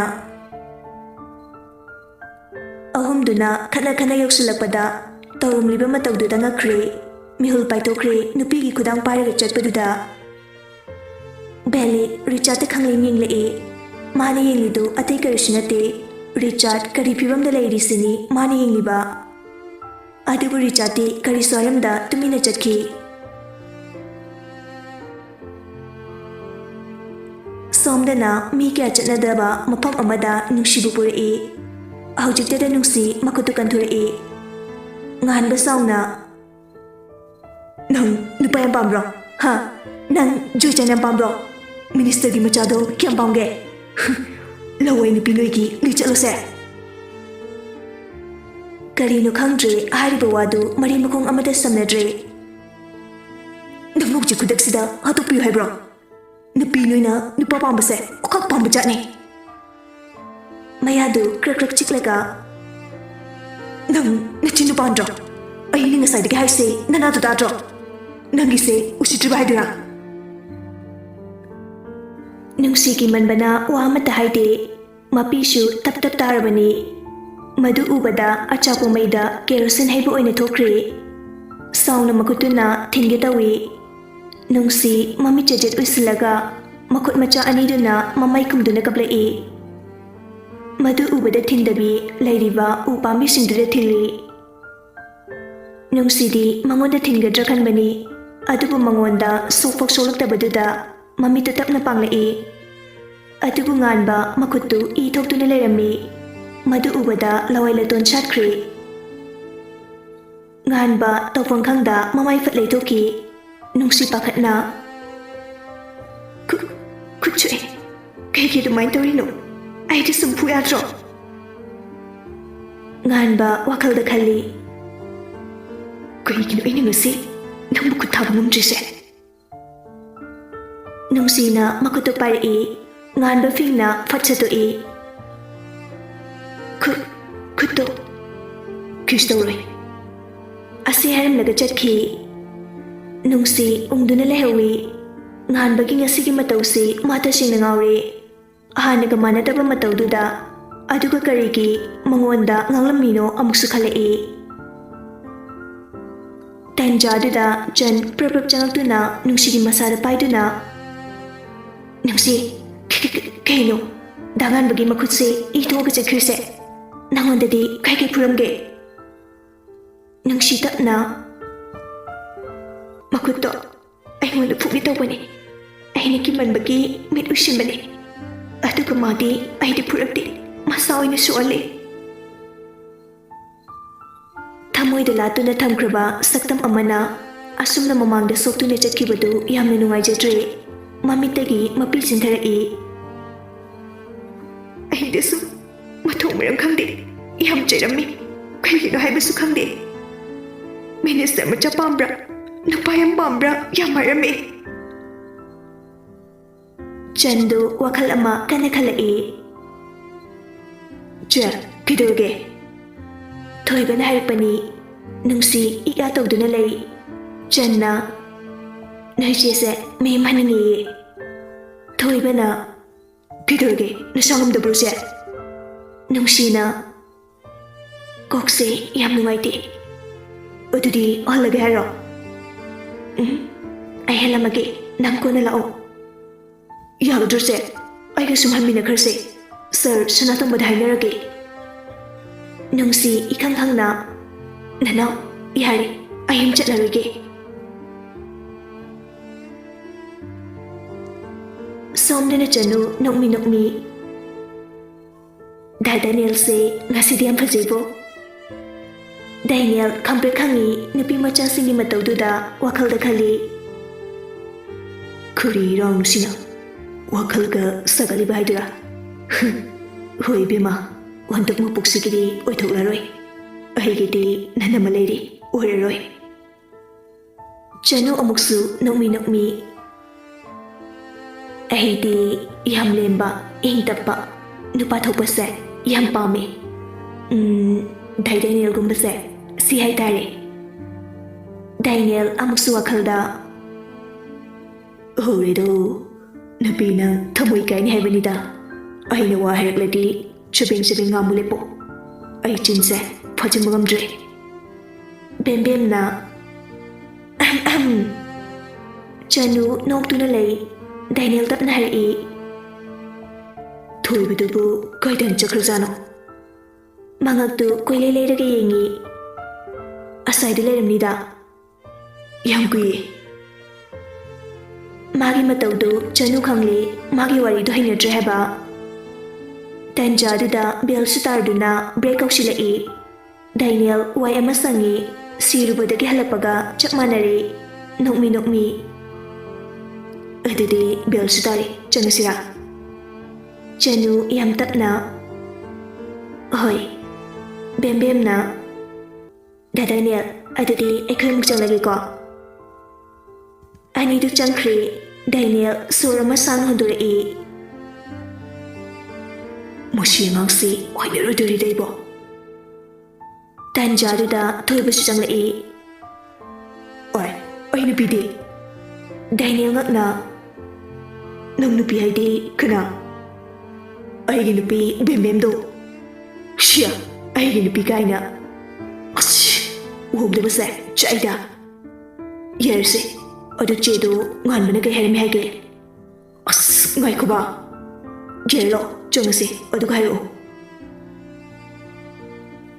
ꯑꯍꯨꯝꯗꯨꯅ ꯈꯠꯅ ꯈꯠꯅ ꯌꯧꯁꯤꯜꯂꯛꯄꯗ ꯇꯧꯔꯝꯂꯤꯕ ꯃꯇꯧꯗꯨꯗ ꯉꯛꯈ꯭ꯔꯦ꯫ ꯃꯤꯍꯨꯜ ꯄꯥꯏꯊꯣꯛꯈ꯭ꯔꯦ ꯅꯨꯄꯤꯒꯤ ꯈꯨꯗꯥꯡ ꯄꯥꯏꯔꯒ ꯆꯠꯄꯗꯨꯗ꯫ ꯕꯦꯂꯤ ꯔꯤꯆꯥꯔꯗꯇ ꯈꯪꯂꯦꯡ ꯌꯦꯡꯂꯛꯏ꯫ ꯃꯥꯅ ꯌꯦꯡꯂꯤꯗꯨ ꯑꯇꯩ ꯀꯔꯤꯁꯨ ꯅꯠꯇꯦ, ꯔꯤꯆꯥꯔꯗ ꯀꯔꯤ ꯐꯤꯕꯝꯗ ꯂꯩꯔꯤꯁꯤꯅꯤ ꯃꯥꯅ ꯌꯦꯡꯂꯤꯕ꯫ ꯑꯗꯨꯕꯨ ꯔꯤꯆꯥꯔꯗꯇꯤ ꯀꯔꯤꯁꯨ ꯍꯥꯏꯔꯝꯗ ꯇꯨꯃꯤꯟꯅ ꯆꯠꯈꯤ꯫ ꯁꯣꯝꯗꯅ ꯃꯤ ꯀꯌꯥ ꯆꯠꯅꯗꯕ ꯃꯐꯝ ꯑꯃꯗ ꯅꯨꯡꯁꯤꯕꯨ ꯄꯨꯔꯛꯏ꯫ ꯍꯧꯖꯤꯛꯇꯗ ꯅꯨꯡꯁꯤ ꯃꯈꯨꯠꯇꯨ ꯀꯟꯊꯣꯔꯛꯏ꯫ ꯉꯥꯟꯕ ꯆꯥꯎꯅ, "ꯅꯪ ꯅꯨꯄꯥ ꯌꯥꯝ ꯄꯥꯝꯕ꯭ꯔꯣ? ꯍꯥ? ꯅꯪ ꯖꯣꯏꯆꯥꯟ ꯌꯥꯝ ꯄꯥꯝꯕ꯭ꯔꯣ? ꯃꯤꯅꯤꯁꯇꯔꯒꯤ ꯃꯆꯥꯗꯣ ꯀꯌꯥꯝ ꯄꯥꯝꯒꯦ?" "ꯂꯋꯥꯏ ꯅꯨꯄꯤ ꯅꯣꯏꯒꯤ ꯅꯣꯏ ꯆꯠꯂꯣꯁꯦ"꯫ ꯀꯔꯤꯅꯣ ꯈꯪꯗ꯭ꯔꯦ, ꯍꯥꯏꯔꯤꯕ ꯋꯥꯗꯨ ꯃꯔꯤ ꯃꯈꯣꯡ ꯑꯃꯠꯇ ꯁꯝꯅꯗ꯭ꯔꯦ꯫ "ꯅꯪ ꯍꯧꯖꯤꯛ ꯈꯨꯗꯛꯁꯤꯗ ꯍꯥꯠꯇꯣꯛꯄꯤꯌꯨ ꯍꯥꯏꯕ꯭ꯔꯣ? ꯅꯨꯄꯤ ꯅꯣꯏꯅ ꯅꯨꯄꯥ ꯄꯥꯝꯕꯁꯦ ꯑꯣꯈꯛ ꯄꯥꯝꯕ ꯖꯥꯠꯅꯤ"꯫ ꯃꯌꯥꯗꯨ ꯀ꯭ꯔꯛ ꯀ꯭ꯔꯛ ꯆꯤꯛꯂꯒ, "ꯅꯪ ꯅꯆꯤꯟꯗꯨ ꯄꯥꯟꯗ꯭ꯔꯣ? ꯑꯩꯅ ꯉꯁꯥꯏꯗꯒꯤ ꯍꯥꯏꯁꯦ ꯅꯅꯥꯗꯨ ꯇꯥꯗ꯭ꯔꯣ? ꯅꯪꯒꯤꯁꯦ ꯎꯁꯤꯠꯇ꯭ꯔꯤꯕ ꯍꯥꯏꯗꯨꯔꯥ?" ꯅꯨꯡꯁꯤ ꯀꯤꯃꯟꯕꯅ ꯋꯥ ꯑꯃꯠꯇ ꯍꯥꯏꯗꯦ꯫ ꯃꯄꯤꯁꯨ ꯇꯞ ꯇꯞ ꯇꯥꯔꯕꯅꯤ꯫ ꯃꯗꯨ ꯎꯕꯗ ꯑꯆꯥꯛꯄ ꯃꯩꯗ ꯀꯦꯔꯣꯁꯤꯟ ꯍꯩꯕ ꯑꯣꯏꯅ ꯊꯣꯛꯈ꯭ꯔꯦ꯫ ꯁꯥꯎꯅ ꯃꯈꯨꯠꯇꯨꯅ ꯊꯤꯟꯒꯦ ꯇꯧꯏ꯫ ꯅꯨꯡꯁꯤ ꯃꯃꯤꯠ ꯆꯦꯖꯦꯠ ꯎꯏꯁꯤꯜꯂꯒ ꯃꯈꯨꯠ ꯃꯆꯥ ꯑꯅꯤꯗꯨꯅ ꯃꯃꯩ ꯈꯨꯝꯗꯨꯅ ꯀꯞꯂꯛꯏ꯫ ꯃꯗꯨ ꯎꯕꯗ ꯊꯤꯟꯗꯕꯤ ꯂꯩꯔꯤꯕ ꯎ ꯄꯥꯝꯕꯤꯁꯤꯡꯗꯨꯗ ꯊꯤꯜꯂꯤ꯫ ꯅꯨꯡꯁꯤꯗꯤ ꯃꯉꯣꯟꯗ ꯊꯤꯟꯒꯗ꯭ꯔꯥ ꯈꯟꯕꯅꯤ, ꯑꯗꯨꯕꯨ ꯃꯉꯣꯟꯗ ꯁꯣꯛꯐꯥꯎ ꯁꯣꯛꯂꯛꯇꯕꯗꯨꯗ ꯃꯃꯤꯠꯇꯨ ꯇꯞꯅ ꯄꯥꯡꯂꯛꯏ꯫ ꯑꯗꯨꯕꯨ ꯉꯥꯟꯕ ꯃꯈꯨꯠꯇꯨ ꯏ ꯊꯣꯛꯇꯨꯅ ꯂꯩꯔꯝꯃꯤ꯫ ꯃꯗꯨ ꯎꯕꯗ ꯂꯋꯥꯏ ꯂꯇꯣꯟ ꯁꯥꯠꯈ꯭ꯔꯦ꯫ ꯉꯥꯟꯕ ꯇꯧꯐꯝ ꯈꯪꯗ ꯃꯃꯥꯏ ꯐꯠ ꯂꯩꯊꯣꯛꯈꯤ꯫ ꯅꯨꯡꯁꯤ ꯄꯥꯈꯠꯅ, "ꯈꯨ-, ꯈꯨꯠ ꯁꯣꯛꯑꯦ꯫ ꯀꯩꯒꯤ ꯑꯗꯨꯃꯥꯏꯅ ꯇꯧꯔꯤꯅꯣ? ꯑꯩꯗꯤ ꯁꯨꯝ ꯐꯨ ꯌꯥꯗ꯭ꯔꯣ?" ꯉꯥꯟꯕ ꯋꯥꯈꯜꯗ ꯈꯜꯂꯤ, "ꯀꯩꯒꯤꯅꯣ ꯑꯩꯅ ꯉꯁꯤ ꯅꯪꯕꯨ ꯈꯨꯠ ꯊꯥꯕ ꯉꯝꯗ꯭ꯔꯤꯁꯦ?" ꯅꯨꯡꯁꯤꯅ ꯃꯈꯨꯠꯇꯨ ꯄꯥꯏꯔꯛꯏ꯫ ꯉꯥꯟꯕ ꯐꯤꯡꯅ ꯐꯠ ꯁꯠꯇꯣꯛꯏ꯫ "ꯈꯨꯠ, ꯈꯨꯠꯇꯣ ꯀꯩꯁꯨ ꯇꯧꯔꯣꯏ" ꯑꯁꯤ ꯍꯥꯏꯔꯝꯂꯒ ꯆꯠꯈꯤ꯫ ꯅꯨꯡꯁꯤ ꯎꯪꯗꯨꯅ ꯂꯩꯍꯧꯏ꯫ ꯉꯥꯟꯕꯒꯤ ꯉꯁꯤꯒꯤ ꯃꯇꯧꯁꯤ ꯃꯥ ꯇꯁꯦꯡꯅ ꯉꯥꯎꯔꯦ꯫ ꯍꯥꯟꯅꯒ ꯃꯥꯟꯅꯗꯕ ꯃꯇꯧꯗꯨꯗ, ꯑꯗꯨꯒ ꯀꯔꯤꯒꯤ ꯃꯉꯣꯟꯗ ꯉꯥꯡꯂꯝꯃꯤꯅꯣ ꯑꯃꯨꯛꯁꯨ ꯈꯜꯂꯛꯏ꯫ ꯇꯟꯖꯥꯗꯨꯗ ꯆꯟ ꯄ꯭ꯔꯞ ꯄ꯭ꯔꯞ ꯆꯪꯂꯛꯇꯨꯅ ꯅꯨꯡꯁꯤꯒꯤ ꯃꯁꯥꯗ ꯄꯥꯏꯗꯨꯅ, "ꯅꯨꯡꯁꯤ, ꯀ-, ꯀ-, ꯀ-, ꯀꯩꯅꯣ? ꯗꯥꯉꯥꯟꯕꯒꯤ ꯃꯈꯨꯠꯁꯦ ꯏ ꯊꯣꯛꯑꯒ ꯆꯠꯈ꯭ꯔꯤꯁꯦ ꯅꯉꯣꯟꯗꯗꯤ ꯀꯩ ꯀꯩ ꯐꯨꯔꯝꯒꯦ?" ꯅꯨꯡꯁꯤ ꯇꯞꯅ, "ꯃꯈꯨꯠꯇꯣ ꯑꯩꯉꯣꯟꯗ ꯐꯨꯒꯦ ꯇꯧꯕꯅꯤ꯫ ꯑꯩꯅ ꯀꯤꯃꯟꯕꯒꯤ ꯃꯤꯠ ꯎꯏꯁꯤꯟꯕꯅꯤ꯫ ꯑꯗꯨꯒ ꯃꯥꯗꯤ ꯑꯩꯗꯤ ꯐꯨꯔꯛꯇꯦ, ꯃꯁꯥ ꯑꯣꯏꯅ ꯁꯣꯛꯍꯜꯂꯤ"꯫ ꯊꯃꯣꯏ ꯗ ꯂꯥꯠꯇꯨꯅ ꯊꯝꯈ꯭ꯔꯕ ꯁꯛꯇꯝ ꯑꯃꯅ ꯑꯁꯨꯝꯅ ꯃꯃꯥꯡꯗ ꯁꯣꯛꯇꯨꯅ ꯆꯠꯈꯤꯕꯗꯨ ꯌꯥꯝꯅ ꯅꯨꯡꯉꯥꯏꯖꯗ꯭ꯔꯦ꯫ ꯃꯃꯤꯠꯇꯒꯤ ꯃꯄꯤ ꯆꯤꯟꯊꯔꯛꯏ꯫ ꯑꯩꯗꯁꯨ ꯃꯊꯣꯡ ꯃꯔꯝ ꯈꯪꯗꯦ꯫ ꯌꯥꯝ ꯆꯩꯔꯝꯃꯤ꯫ ꯀꯩꯒꯤꯅꯣ ꯍꯥꯏꯕꯁꯨ ꯈꯪꯗꯦ꯫ ꯃꯤꯅꯤꯁꯇꯔ ꯃꯆꯥ ꯄꯥꯝꯕ꯭ꯔꯥ, ꯅꯨꯄꯥ ꯌꯥꯝ ꯄꯥꯝꯕ꯭ꯔꯥ ꯌꯥꯝ ꯍꯥꯏꯔꯝꯃꯤ꯫ ꯆꯟꯗꯨ ꯋꯥꯈꯜ ꯑꯃ ꯀꯟꯅ ꯈꯜꯂꯛꯏ꯫ "ꯆꯦ, ꯀꯩꯗꯧꯔꯒꯦ?" ꯊꯣꯏꯕꯅ ꯍꯥꯏꯔꯛꯄꯅꯤ꯫ ꯅꯨꯡꯁꯤ ꯏꯛ ꯏꯛ ꯇꯧꯗꯨꯅ ꯂꯩ꯫ ꯆꯟꯅ, "ꯅꯣꯏ ꯆꯦꯁꯦ ꯃꯌꯨꯝ ꯍꯟꯅꯤꯡꯉꯦꯌꯦ꯫" ꯊꯣꯏꯕꯅ, "ꯀꯩꯗꯧꯔꯒꯦ? ꯅꯁꯥ ꯉꯝꯗꯕ꯭ꯔꯣ, ꯆꯦ?" ꯅꯨꯡꯁꯤꯅ, "ꯀꯣꯛꯁꯦ ꯌꯥꯝ ꯅꯨꯡꯉꯥꯏꯇꯦ꯫ ꯑꯗꯨꯗꯤ ꯍꯜꯂꯒꯦ ꯍꯥꯏꯔꯣ?" "ꯎꯝ, ꯑꯩ ꯍꯜꯂꯝꯃꯒꯦ, ꯅꯪ ꯀꯣꯟꯅ ꯂꯥꯛꯑꯣ꯫" "ꯌꯥꯒꯗ꯭ꯔꯣ, ꯆꯦ? ꯑꯩꯒ ꯁꯨꯝ ꯍꯟꯃꯤꯟꯅꯈ꯭ꯔꯁꯦ꯫ ꯁꯥꯔ ꯁꯅꯥꯇꯣꯝꯕꯗ ꯍꯥꯏꯅꯔꯒꯦ꯫" ꯅꯨꯡꯁꯤ ꯏꯈꯪ ꯈꯪꯅ, "ꯅꯅꯥꯎ, ꯌꯥꯔꯦ, ꯑꯩ ꯌꯨꯝ ꯆꯠꯂꯔꯣꯏꯒꯦ꯫" ꯁꯣꯝꯗꯅ ꯆꯅꯨ ꯅꯣꯛꯃꯤ ꯅꯣꯛꯃꯤ, "ꯗꯥ ꯗꯥꯅꯤꯌꯦꯜꯁꯦ ꯉꯁꯤꯗꯤ ꯌꯥꯝ ꯐꯖꯩꯕꯣ꯫" ꯗꯥꯅꯤꯌꯦꯜ ꯈꯪꯄ꯭ꯔꯦꯛ ꯈꯪꯉꯤ꯫ ꯅꯨꯄꯤ ꯃꯆꯥꯁꯤꯡꯒꯤ ꯃꯇꯧꯗꯨꯗ ꯋꯥꯈꯜꯗ ꯈꯜꯂꯤ꯫ "ꯈꯨꯔꯤ ꯔꯥꯎꯟꯁꯤꯅ ꯋꯥꯈꯜꯒ ꯁꯥꯒꯠꯂꯤꯕ ꯍꯥꯏꯗꯨꯔꯥ?" "ꯍꯣꯏ ꯏꯕꯦꯝꯃ, ꯍꯟꯗꯛ ꯃꯄꯣꯛꯁꯤꯒꯤꯗꯤ ꯑꯣꯏꯊꯣꯛꯂꯔꯣꯏ꯫ ꯑꯩꯒꯤꯗꯤ ꯅꯅꯝꯃ ꯂꯩꯔꯤ, ꯑꯣꯏꯔꯔꯣꯏ꯫" ꯆꯅꯨ ꯑꯃꯨꯛꯁꯨ ꯅꯣꯛꯃꯤ ꯅꯣꯛꯃꯤ, "ꯑꯩꯗꯤ ꯌꯥꯝ ꯂꯦꯝꯕ, ꯏꯪ ꯇꯞꯄ ꯅꯨꯄꯥ ꯊꯣꯛꯄꯁꯦ ꯌꯥꯝ ꯄꯥꯝꯃꯦ꯫ ꯎꯝ, ꯗꯥꯏ ꯗꯥꯅꯤꯌꯦꯜꯒꯨꯝꯕꯁꯦ, ꯁꯤ ꯍꯥꯏꯇꯥꯔꯦ꯫" ꯗꯥꯅꯤꯌꯦꯜ ꯑꯃꯨꯛꯁꯨ ꯋꯥꯈꯜꯗ, "ꯍꯧꯔꯦꯗꯣ, ꯅꯨꯄꯤ ꯅꯪ ꯊꯃꯣꯏ ꯀꯥꯏꯅꯤ ꯍꯥꯏꯕꯅꯤꯗ꯫ ꯑꯩꯅ ꯋꯥ ꯍꯥꯏꯔꯛꯂꯗꯤ ꯆꯕꯦꯡ ꯆꯕꯦꯡ ꯉꯥꯡꯕ ꯂꯦꯞꯄꯣ꯫ ꯑꯩ ꯆꯤꯟꯁꯦ ꯐꯥꯖꯤꯟꯕ ꯉꯝꯗ꯭ꯔꯦ꯫" ꯕꯦꯝꯕꯦꯝꯅ, "ꯑꯍꯝ, ꯑꯍꯝ꯫" ꯆꯅꯨ ꯅꯣꯛꯇꯨꯅ ꯂꯩ꯫ ꯗꯥꯅꯤꯌꯦꯜ ꯇꯞꯅ ꯍꯥꯏꯔꯛꯏ, "ꯊꯣꯏꯕꯗꯨꯕꯨ ꯀꯥꯏꯗ ꯆꯠꯈ꯭ꯔꯖꯥꯠꯅꯣ?" ꯃꯉꯛꯇꯨ ꯀꯣꯏꯂꯩ ꯂꯩꯔꯒ ꯌꯦꯡꯉꯤ꯫ "ꯑꯁ꯭ꯋꯥꯏꯗ ꯂꯩꯔꯝꯅꯤꯗ꯫ ꯌꯥꯝ ꯀꯨꯏꯌꯦ꯫" ꯃꯥꯒꯤ ꯃꯇꯧꯗꯨ ꯆꯅꯨ ꯈꯪꯂꯦ, ꯃꯥꯒꯤ ꯋꯥꯔꯤꯗꯨ ꯍꯩꯅꯗ꯭ꯔꯦ ꯍꯥꯏꯕ꯫ ꯇꯟꯖꯥꯗꯨꯗ ꯕꯦꯜꯁꯨ ꯇꯥꯔꯗꯨꯅ ꯕ꯭ꯔꯦꯛ ꯀꯧꯁꯤꯜꯂꯛꯏ꯫ ꯗꯥꯏꯅꯦꯜ ꯋꯥꯏ ꯑꯃ ꯁꯪꯉꯤ꯫ ꯁꯤꯔꯨꯕꯗꯒꯤ ꯍꯜꯂꯛꯄꯒ ꯆꯞ ꯃꯥꯟꯅꯔꯦ꯫ ꯅꯣꯛꯃꯤ ꯅꯣꯛꯃꯤ꯫ "ꯑꯗꯨꯗꯤ ꯕꯦꯜꯁꯨ ꯇꯥꯔꯦ, ꯆꯪꯉꯁꯤꯔꯥ?" ꯆꯅꯨ ꯌꯥꯝ ꯇꯞꯅ꯫ "ꯍꯣꯏ, ꯕꯦꯝꯕꯦꯝꯅ꯫ ꯗꯥ ꯗꯥꯏꯅꯦꯜ, ꯑꯗꯨꯗꯤ ꯑꯩꯈꯣꯏ ꯑꯃꯨꯛ ꯆꯪꯂꯒꯦꯀꯣ?" ꯑꯅꯤꯗꯨ ꯆꯪꯈ꯭ꯔꯦ꯫ ꯗꯥꯏꯅꯦꯜ ꯁꯣꯔ ꯑꯃ ꯁꯥꯡꯅ ꯍꯣꯟꯗꯣꯔꯛꯏ꯫ "ꯃꯁꯤ ꯑꯉꯥꯡꯁꯤ ꯍꯩꯅꯔꯣꯏꯗꯣꯔꯤꯗ ꯑꯩꯕꯣ꯫" ꯇꯥꯟꯖꯥꯗꯨꯗ ꯊꯣꯏꯕꯁꯨ ꯆꯪꯂꯛꯏ꯫ "ꯑꯣꯏ, ꯑꯩ ꯅꯨꯄꯤꯗꯤ?" ꯗꯥꯏꯅꯦꯜ ꯉꯛꯅ꯫ "ꯅꯪ ꯅꯨꯄꯤ ꯍꯥꯏꯗꯤ ꯀꯅꯥ?" "ꯑꯩꯒꯤ ꯅꯨꯄꯤ ꯕꯦꯝꯕꯦꯝꯗꯣ꯫" "ꯁꯤꯌꯥ, ꯑꯩꯒꯤ ꯅꯨꯄꯤ ꯀꯥꯏꯅ꯫ ꯑꯁ, ꯎꯍꯧꯗꯕꯁꯦ ꯆꯥꯛꯏꯗ꯫ ꯌꯥꯔꯁꯦ, ꯑꯗꯨ ꯆꯦꯗꯣ ꯉꯥꯟꯕꯅ ꯀꯩ ꯍꯥꯏꯔꯝꯃꯤ ꯍꯥꯏꯒꯦ?" "ꯑꯁ, ꯉꯥꯏꯈꯣꯕ꯫ ꯌꯥꯔꯦ, ꯂꯥꯛꯑꯣ, ꯆꯪꯉꯁꯦ, ꯑꯗꯨꯒ ꯍꯥꯏꯔꯛꯑꯣ꯫"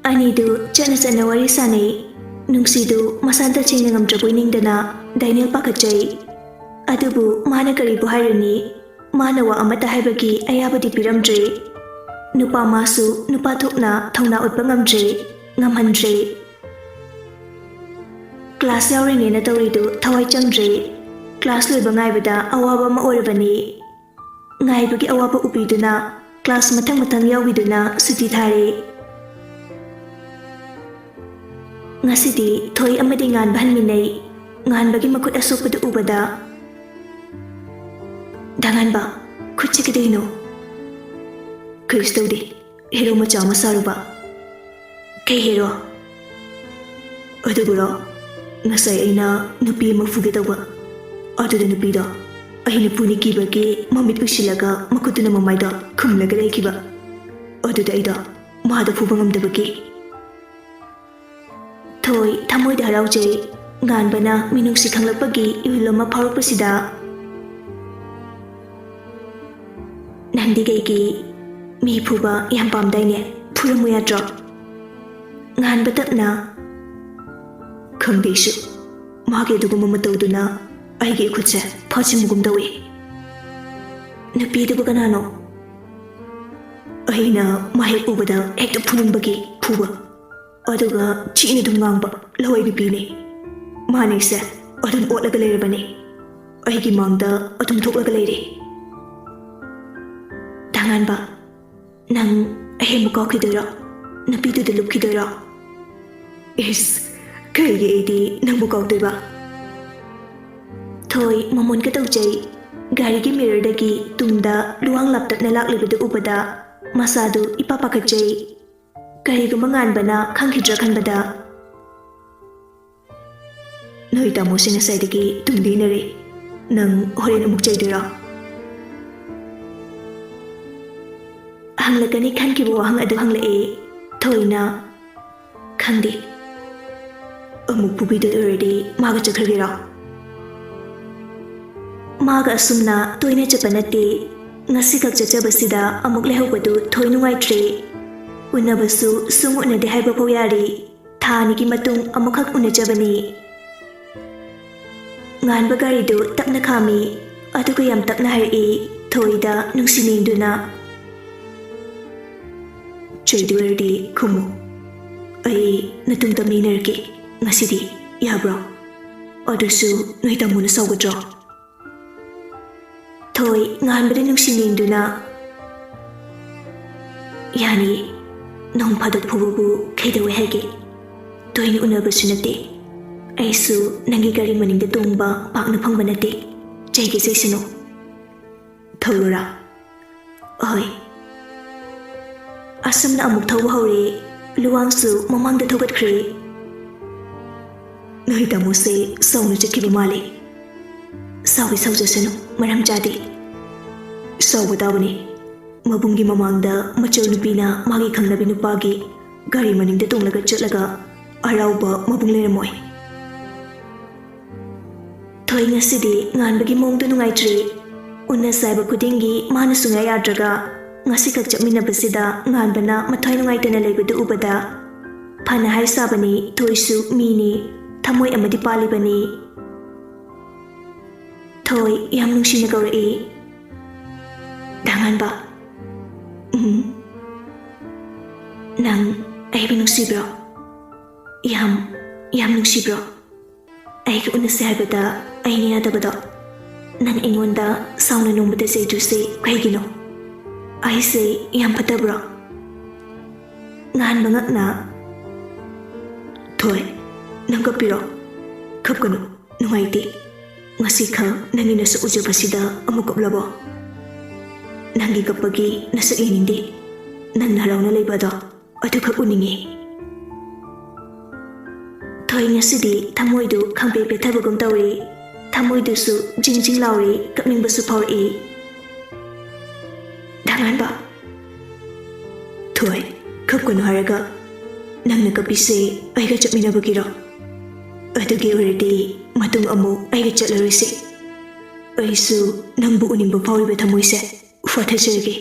ꯑꯅꯤꯗꯨ ꯆꯠꯅ ꯆꯠꯅ ꯋꯥꯔꯤ ꯁꯥꯟꯅꯩ꯫ ꯅꯨꯡꯁꯤꯗꯨ ꯃꯁꯥ ꯇꯁꯦꯡꯅ ꯉꯝꯗ꯭ꯔꯕꯣꯏ ꯅꯤꯡꯗꯅ ꯗꯥꯏꯅꯦꯜ ꯄꯥꯈꯠꯆꯩ꯫ ꯑꯗꯨꯕꯨ ꯃꯥꯅ ꯀꯔꯤꯕꯨ ꯍꯥꯏꯔꯨꯅꯤ? ꯃꯥꯅ ꯋꯥ ꯑꯃꯠꯇ ꯍꯥꯏꯕꯒꯤ ꯑꯌꯥꯕꯗꯤ ꯄꯤꯔꯝꯗ꯭ꯔꯦ꯫ ꯅꯨꯄꯥ ꯃꯥꯁꯨ ꯅꯨꯄꯥ ꯊꯣꯛꯅ ꯊꯧꯅꯥ ꯎꯠꯄ ꯉꯝꯗ꯭ꯔꯦ, ꯉꯝꯍꯟꯗ꯭ꯔꯦ꯫ ꯀ꯭ꯂꯥꯁ ꯌꯥꯎꯔꯤꯅꯦꯅ ꯇꯧꯔꯤꯗꯨ ꯊꯋꯥꯏ ꯆꯪꯗ꯭ꯔꯦ꯫ ꯀ꯭ꯂꯥꯁ ꯂꯣꯏꯕ ꯉꯥꯏꯕꯗ ꯑꯋꯥꯕ ꯑꯃ ꯑꯣꯏꯔꯕꯅꯤ꯫ ꯉꯥꯏꯕꯒꯤ ꯑꯋꯥꯕ ꯎꯕꯤꯗꯨꯅ ꯀ꯭ꯂꯥꯁ ꯃꯊꯪ ꯃꯊꯪ ꯌꯥꯎꯈꯤꯗꯨꯅ ꯁꯨꯇꯤ ꯊꯥꯔꯦ꯫ ꯉꯁꯤꯗꯤ ꯊꯣꯏ ꯑꯃꯗꯤ ꯉꯥꯟꯕ ꯍꯟꯃꯤꯟꯅꯩ꯫ ꯉꯥꯟꯕꯒꯤ ꯃꯈꯨꯠ ꯑꯁꯣꯛꯄꯗꯨ ꯎꯕꯗ, "ꯗꯥ ꯉꯥꯟꯕ, ꯈꯨꯠꯁꯦ ꯀꯩꯗꯧꯔꯤꯅꯣ?" "ꯀꯔꯤꯁꯨ ꯇꯧꯗꯦ, ꯍꯦꯔꯣ ꯃꯆꯥ ꯑꯃ ꯁꯥꯔꯨꯕ꯫" "ꯀꯩ ꯍꯦꯔꯣ?" "ꯑꯗꯨꯕꯨꯔꯣ, ꯉꯁꯥꯏ ꯑꯩꯅ ꯅꯨꯄꯤ ꯑꯃ ꯐꯨꯒꯦ ꯇꯧꯕ, ꯑꯗꯨꯗ ꯅꯨꯄꯤꯗꯣ ꯑꯩꯅ ꯐꯨꯅꯤ ꯀꯤꯕꯒꯤ ꯃꯃꯤꯠ ꯎꯏꯁꯤꯜꯂꯒ ꯃꯈꯨꯠꯇꯨꯅ ꯃꯃꯥꯏꯗꯣ ꯈꯨꯝꯂꯒ ꯂꯩꯈꯤꯕ꯫ ꯑꯗꯨꯗ ꯑꯩꯗꯣ ꯃꯥꯗꯣ ꯐꯨꯕ ꯉꯝꯗꯕꯒꯤ꯫" ꯊꯣꯏ ꯊꯃꯣꯏꯗ ꯍꯔꯥꯎꯖꯩ꯫ ꯉꯥꯟꯕꯅ ꯃꯤꯅꯨꯡꯁꯤ ꯈꯪꯂꯛꯄꯒꯤ ꯏꯍꯨꯜ ꯑꯃ ꯐꯥꯎꯔꯛꯄꯁꯤꯗ, "ꯅꯪꯗꯤ ꯀꯩꯒꯤ ꯃꯤ ꯐꯨꯕ ꯌꯥꯝ ꯄꯥꯝꯗꯥꯏꯅꯦ? ꯐꯨꯔꯝꯃꯨ ꯌꯥꯗ꯭ꯔꯣ?" ꯉꯥꯟꯕ ꯇꯞꯅ, "ꯈꯪꯗꯦ ꯑꯩꯁꯨ꯫ ꯃꯥꯒꯤ ꯑꯗꯨꯒꯨꯝꯕ ꯃꯇꯧꯗꯨꯅ ꯑꯩꯒꯤ ꯏꯈꯨꯠꯁꯦ ꯐꯥꯖꯤꯟꯕꯒꯨꯝ ꯇꯧꯏ꯫" "ꯅꯨꯄꯤꯗꯨꯕꯨ ꯀꯅꯥꯅꯣ?" "ꯑꯩꯅ ꯃꯥ ꯍꯦꯛ ꯎꯕꯗ ꯍꯦꯛꯇ ꯐꯨꯅꯤꯡꯕꯒꯤ ꯐꯨꯕ꯫" ꯑꯗꯨꯒ ꯊꯤꯅ ꯑꯗꯨꯝ ꯉꯥꯡꯕ ꯂꯋꯥꯏ ꯅꯨꯄꯤꯅꯦ꯫ ꯃꯥꯅ ꯑꯩꯁꯦ ꯑꯗꯨꯝ ꯑꯣꯠꯂꯒ ꯂꯩꯔꯕꯅꯦ꯫ ꯑꯩꯒꯤ ꯃꯥꯡꯗ ꯑꯗꯨꯝ ꯊꯣꯛꯂꯒ ꯂꯩꯔꯦ꯫ ꯗꯥ ꯉꯥꯟꯕ, ꯅꯪ ꯑꯍꯦꯟꯕ ꯀꯥꯎꯈꯤꯗꯣꯏꯔꯣ? ꯅꯨꯄꯤꯗꯨꯗ ꯂꯨꯞꯈꯤꯗꯣꯏꯔꯣ? ꯏꯁ, ꯀꯩꯒꯤ ꯑꯩꯗꯤ ꯅꯪꯕꯨ ꯀꯥꯎꯗꯣꯏꯕ? ꯊꯣꯏ ꯃꯃꯣꯟ ꯀꯇꯧꯖꯩ꯫ ꯒꯥꯔꯤꯒꯤ ꯃꯤꯔꯔꯗꯒꯤ ꯇꯨꯡꯗ ꯂꯨꯋꯥꯡ ꯂꯥꯞꯇꯛꯅ ꯂꯥꯛꯂꯤꯕꯗꯨ ꯎꯕꯗ ꯃꯁꯥꯗꯨ ꯏꯄꯥ ꯄꯥꯈꯠꯆꯩ꯫ ꯀꯔꯤꯒꯨꯝꯕ ꯉꯥꯟꯕꯅ ꯈꯪꯈꯤꯗ꯭ꯔꯥ ꯈꯟꯕꯗ, "ꯅꯣꯏ ꯇꯥꯃꯣꯁꯦ ꯉꯁꯥꯏꯗꯒꯤ ꯇꯨꯡꯗ ꯏꯟꯅꯔꯦ꯫ ꯅꯪ ꯍꯣꯔꯦꯟ ꯑꯃꯨꯛ ꯆꯩꯗꯣꯏꯔꯣ?" ꯍꯪꯂꯛꯀꯅꯤ ꯈꯟꯈꯤꯕ ꯋꯥꯍꯪ ꯑꯗꯨ ꯍꯪꯂꯛꯑꯦ꯫ ꯊꯣꯏꯅ, "ꯈꯪꯗꯦ꯫ ꯑꯃꯨꯛ ꯐꯨꯕꯤꯗꯣꯏ ꯑꯣꯏꯔꯗꯤ ꯃꯥꯒ ꯆꯠꯈ꯭ꯔꯒꯦꯔꯣ?" ꯃꯥꯒ ꯑꯁꯨꯝꯅ ꯇꯣꯏꯅ ꯆꯠꯄ ꯅꯠꯇꯦ꯫ ꯉꯁꯤꯈꯛ ꯆꯠꯆꯕꯁꯤꯗ ꯑꯃꯨꯛ ꯂꯩꯍꯧꯕꯗꯨ ꯊꯣꯏ ꯅꯨꯡꯉꯥꯏꯇ꯭ꯔꯦ꯫ ꯎꯅꯕꯁꯨ ꯁꯨꯝ ꯎꯅꯗꯦ ꯍꯥꯏꯕ ꯐꯥꯎ ꯌꯥꯔꯦ꯫ ꯊꯥ ꯑꯅꯤꯒꯤ ꯃꯇꯨꯡ ꯑꯃꯨꯛꯈꯛ ꯎꯅꯖꯕꯅꯤ꯫ ꯉꯥꯟꯕ ꯒꯥꯔꯤꯗꯨ ꯇꯞꯅ ꯈꯥꯝꯃꯤ, ꯑꯗꯨꯒ ꯌꯥꯝ ꯇꯞꯅ ꯍꯥꯏꯔꯛꯏ, ꯊꯣꯏꯗ ꯅꯨꯡꯁꯤ ꯅꯦꯡꯗꯨꯅ꯫ "ꯆꯩꯗꯨ ꯑꯣꯏꯔꯗꯤ ꯈꯨꯝꯃꯨ꯫ ꯑꯩ ꯅꯇꯨꯡ ꯇꯝꯅ ꯏꯟꯅꯔꯛꯀꯦ ꯉꯁꯤꯗꯤ, ꯌꯥꯕ꯭ꯔꯣ? ꯑꯗꯨꯁꯨ ꯅꯣꯏ ꯇꯥꯃꯣꯅ ꯁꯥꯎꯒꯗ꯭ꯔꯣ?" ꯊꯣꯏ ꯉꯥꯟꯕꯗ ꯅꯨꯡꯁꯤ ꯅꯦꯡꯗꯨꯅ, "ꯌꯥꯅꯤꯌꯦ, ꯅꯣꯡ ꯐꯥꯗꯣꯛ ꯐꯨꯕꯕꯨ ꯀꯩꯗꯧꯋꯦ ꯍꯥꯏꯒꯦ? ꯇꯣꯏꯅ ꯎꯅꯕꯁꯨ ꯅꯠꯇꯦ꯫ ꯑꯩꯁꯨ ꯅꯪꯒꯤ ꯒꯥꯔꯤ ꯃꯅꯤꯡꯗ ꯇꯣꯡꯕ ꯄꯥꯛꯅ ꯐꯪꯕ ꯅꯠꯇꯦ꯫ ꯆꯩꯒꯦ ꯆꯩꯁꯅꯨ꯫ ꯊꯧꯔꯨꯔꯥ?" "ꯑꯍꯣꯏ꯫" ꯑꯁꯨꯝꯅ ꯑꯃꯨꯛ ꯊꯧꯕ ꯍꯧꯔꯦ꯫ ꯂꯨꯋꯥꯡꯁꯨ ꯃꯃꯥꯡꯗ ꯊꯧꯒꯠꯈ꯭ꯔꯦ꯫ "ꯅꯣꯏ ꯇꯥꯃꯣꯁꯦ ꯁꯥꯎꯅ ꯆꯠꯈꯤꯕ ꯃꯥꯜꯂꯦ꯫" "ꯁꯥꯎꯒꯦ ꯁꯥꯎꯖꯁꯅꯨ, ꯃꯔꯝ ꯆꯥꯗꯦ꯫" "ꯁꯥꯎꯕ ꯇꯥꯕꯅꯤ꯫ ꯃꯕꯨꯡꯒꯤ ꯃꯃꯥꯡꯗ ꯃꯆꯧ ꯅꯨꯄꯤꯅ ꯃꯥꯒꯤ ꯈꯪꯅꯕꯤ ꯅꯨꯄꯥꯒꯤ ꯒꯥꯔꯤ ꯃꯅꯤꯡꯗ ꯇꯣꯡꯂꯒ ꯆꯠꯂꯒ ꯍꯔꯥꯎꯕ ꯃꯕꯨꯡ ꯂꯩꯔꯝꯃꯣꯏ꯫" ꯊꯣꯏ ꯉꯁꯤꯗꯤ ꯉꯥꯟꯕꯒꯤ ꯃꯑꯣꯡꯗꯣ ꯅꯨꯡꯉꯥꯏꯇ꯭ꯔꯦ꯫ ꯎꯟꯅ ꯆꯥꯏꯕ ꯈꯨꯗꯤꯡꯒꯤ ꯃꯥꯅ ꯁꯨꯡꯌꯥ ꯌꯥꯗ꯭ꯔꯒ ꯉꯁꯤꯈꯛ ꯆꯠꯃꯤꯟꯅꯕꯁꯤꯗ ꯉꯥꯟꯕꯅ ꯃꯊ꯭ꯋꯥꯏ ꯅꯨꯡꯉꯥꯏꯇꯅ ꯂꯩꯕꯗꯨ ꯎꯕꯗ, ꯐꯅ ꯍꯥꯏ ꯁꯥꯕꯅꯤ, ꯊꯣꯏꯁꯨ ꯃꯤꯅꯤ, ꯊꯃꯣꯏ ꯑꯃꯗꯤ ꯄꯥꯜꯂꯤꯕꯅꯤ꯫ ꯊꯣꯏ ꯌꯥꯝ ꯅꯨꯡꯁꯤꯅ ꯀꯧꯔꯛꯏ, "ꯗꯥ ꯉꯥꯟꯕ꯫" "ꯎꯝ꯫ ꯅꯪ ꯑꯩꯕꯨ ꯅꯨꯡꯁꯤꯕ꯭ꯔꯣ?" ꯌꯥꯝ, ꯌꯥꯝ ꯅꯨꯡꯁꯤꯕ꯭ꯔꯣ? ꯑꯩꯒ ꯎꯅꯁꯦ ꯍꯥꯏꯕꯗ ꯑꯩꯅ ꯌꯥꯗꯕꯗꯣ? ꯅꯪ ꯑꯩꯉꯣꯟꯗ ꯁꯥꯎꯅ ꯅꯣꯡꯃꯇ ꯆꯩꯗ꯭ꯔꯤꯁꯦ ꯀꯩꯒꯤꯅꯣ? ꯑꯩꯁꯦ ꯌꯥꯝ ꯐꯠꯇꯕ꯭ꯔꯣ? ꯉꯥꯟꯕ ꯉꯛꯅ, ꯊꯣꯏ, ꯅꯪ ꯀꯞꯄꯤꯔꯣ? ꯀꯞꯀꯅꯨ, ꯅꯨꯡꯉꯥꯏꯇꯦ꯫ ꯉꯁꯤꯈꯛ ꯅꯪꯒꯤ ꯅꯁꯛ ꯎꯖꯕꯁꯤꯗ ꯑꯃꯨꯛ ꯀꯞꯂꯕꯣ? ꯅꯪꯒꯤ ꯀꯞꯄꯒꯤ ꯅꯁꯛ ꯌꯦꯡꯅꯤꯡꯗꯦ꯫ ꯅꯪꯅ ꯍꯔꯥꯎꯅ ꯂꯩꯕ ꯑꯗꯣ ꯑꯗꯨꯈꯛ ꯎꯅꯤꯡꯉꯤ꯫ ꯊꯣꯏ, ꯉꯁꯤꯗꯤ ꯊꯃꯣꯏꯗꯨ ꯈꯪꯄꯦ ꯄꯦꯊꯕꯒꯨꯝ ꯇꯧꯏ꯫ ꯊꯃꯣꯏꯗꯨꯁꯨ ꯖꯤꯡ ꯖꯤꯡ ꯂꯥꯎꯔꯤ, ꯀꯞꯅꯤꯡꯕꯁꯨ ꯐꯥꯎꯔꯛꯏ꯫ ꯗꯥ ꯉꯥꯟꯕ꯫ ꯊꯣꯏ, ꯀꯞꯀꯅꯨ ꯍꯥꯏꯔꯒ꯫ ꯅꯪꯅ ꯀꯞꯄꯤꯁꯦ ꯑꯩꯒ ꯆꯠꯃꯤꯟꯅꯕꯒꯤꯔꯣ? ꯑꯗꯨꯒꯤ ꯑꯣꯏꯔꯗꯤ ꯃꯇꯨꯡ ꯑꯃꯨꯛ ꯑꯩꯒ ꯆꯠꯂꯔꯣꯏꯁꯦ꯫ ꯑꯩꯁꯨ ꯅꯪꯕꯨ ꯎꯅꯤꯡꯕ ꯐꯥꯎꯔꯤꯕ ꯊꯃꯣꯏꯁꯦ ꯐꯥꯊꯖꯔꯒꯦ꯫